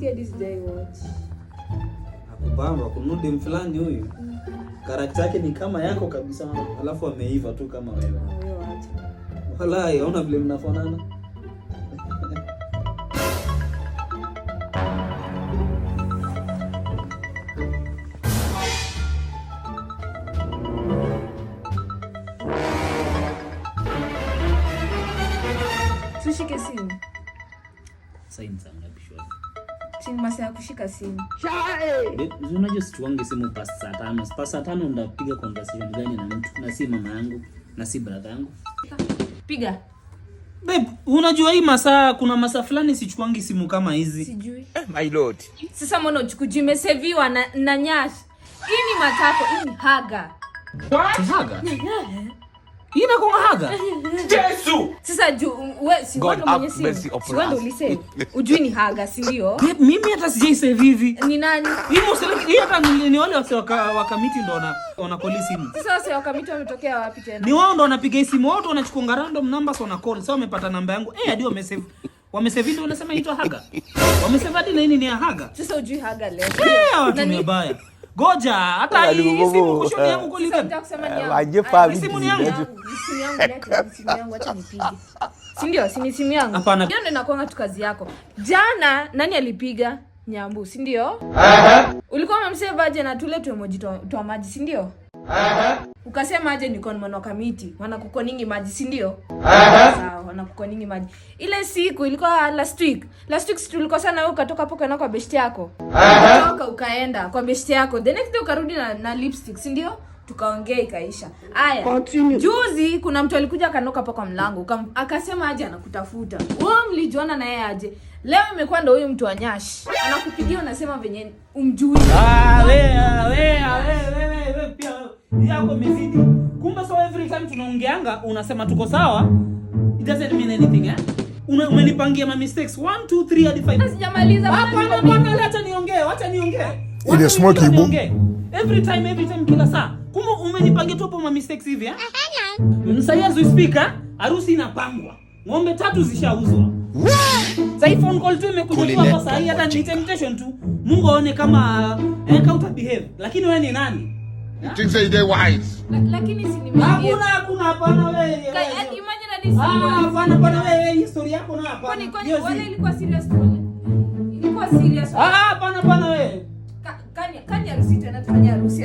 Bobrisky hadi sijai watch. Akubamba kuna dem fulani huyu. Character yake ni kama yako kabisa, alafu ameiva tu kama wewe. Ah, wewe wacha. Walai, hauna vile mnafanana. Tushike simu. Sasa ni saa ngapi shwari? Si ni masaa ya kushika simu. Unajua sichuangi simu past saa 5. Past saa 5 ndapiga conversation gani na mtu? Na si mama yangu, na si brother yangu. Piga. Babe, unajua hii masaa kuna masaa fulani sichuangi simu kama hizi. Sijui. My lord. Sasa mbona uchukui imeseviwa na Nyash? Hii ni matako, hii ni haga. Haga? Hii inakuwa haga? Jesu! Sasa juu we si God wewe ndo mwenye have simu. mercy upon Si wewe ndo us. ulisave. Ujui ni haga, si ndio? Babe, mimi hata sijai save hivi. Ni nani? Hii mostly hii hata ni wale wase wakamiti ndo wana call simu. Sasa wase wakamiti wametokea wapi tena? Ni wao ndo wanapiga hii simu, wao ndo wanachukua random numbers wana call. Sasa wamepata namba yangu. Eh, hadi wamesave. Wamesave ndio wanasema inaitwa haga. Wamesave hadi na hii ni ya haga. Sasa ujui haga leo. Eh, watu ni wabaya. Goja, hata hii simu kushoni yangu kweli Sasa babe. nitaka kusema ni yangu. Waje Aya, fa simu ni yangu. Ni simu yangu, leta, ni simu yangu, acha nipige. Si ndio? Si ni simu yangu? Hapana. Hiyo ndio inakuanga tu kazi yako. Jana nani alipiga? Nyambu, si ndio? Ulikuwa umemsave aje na tule tu emoji twa maji, si ndio? Ukasema aje niko na kamiti, wanakukoningi maji, si ndio? Sawa, wanakukoningi maji. Ile siku ilikuwa last week. Last week si tulikosana wewe ukatoka hapo ukaenda kwa beshte yako. Ukatoka ukaenda kwa beshte yako. The next day ukarudi na lipstick, si ndio? Tukaongea ikaisha. Aya. Juzi kuna mtu alikuja akanoka hapo kwa mlango, akasema aje anakutafuta. Wewe mlijuana na yeye aje? Leo imekuwa ndo huyu mtu wa Nyash. Anakupigia unasema venye umjui. Ah, we, we, we, we, we, pia yako imezidi. Kumbe so every time tunaongeanga unasema tuko sawa. It doesn't mean anything, eh? Umenipangia ma mistakes 1 2 3 hadi 5. Sijamaliza. Hapana, hapana, acha niongee, acha niongee. Ile smoke Wacha ibu. niongee. Every time kila saa. Kumbe umenipangia tu hapo ma mistakes hivi, eh? Sasa as we speak, eh? Harusi inapangwa. Ng'ombe 3 zishauzwa. Sasa hii phone call tu imekuja tu hapa sasa hii hata ni temptation tu. Mungu aone kama counter behave. Lakini wewe ni nani? You think say they wise? Lakini si nimeambia. Hakuna, hakuna, hapana wewe. Imagine hadi si Ah, hapana, hapana wewe, hii story yako na hapana. Kwani Hiyo wale ilikuwa serious tu. Ilikuwa serious. Ah, hapana, hapana wewe. Kani harusi tena tufanye harusi.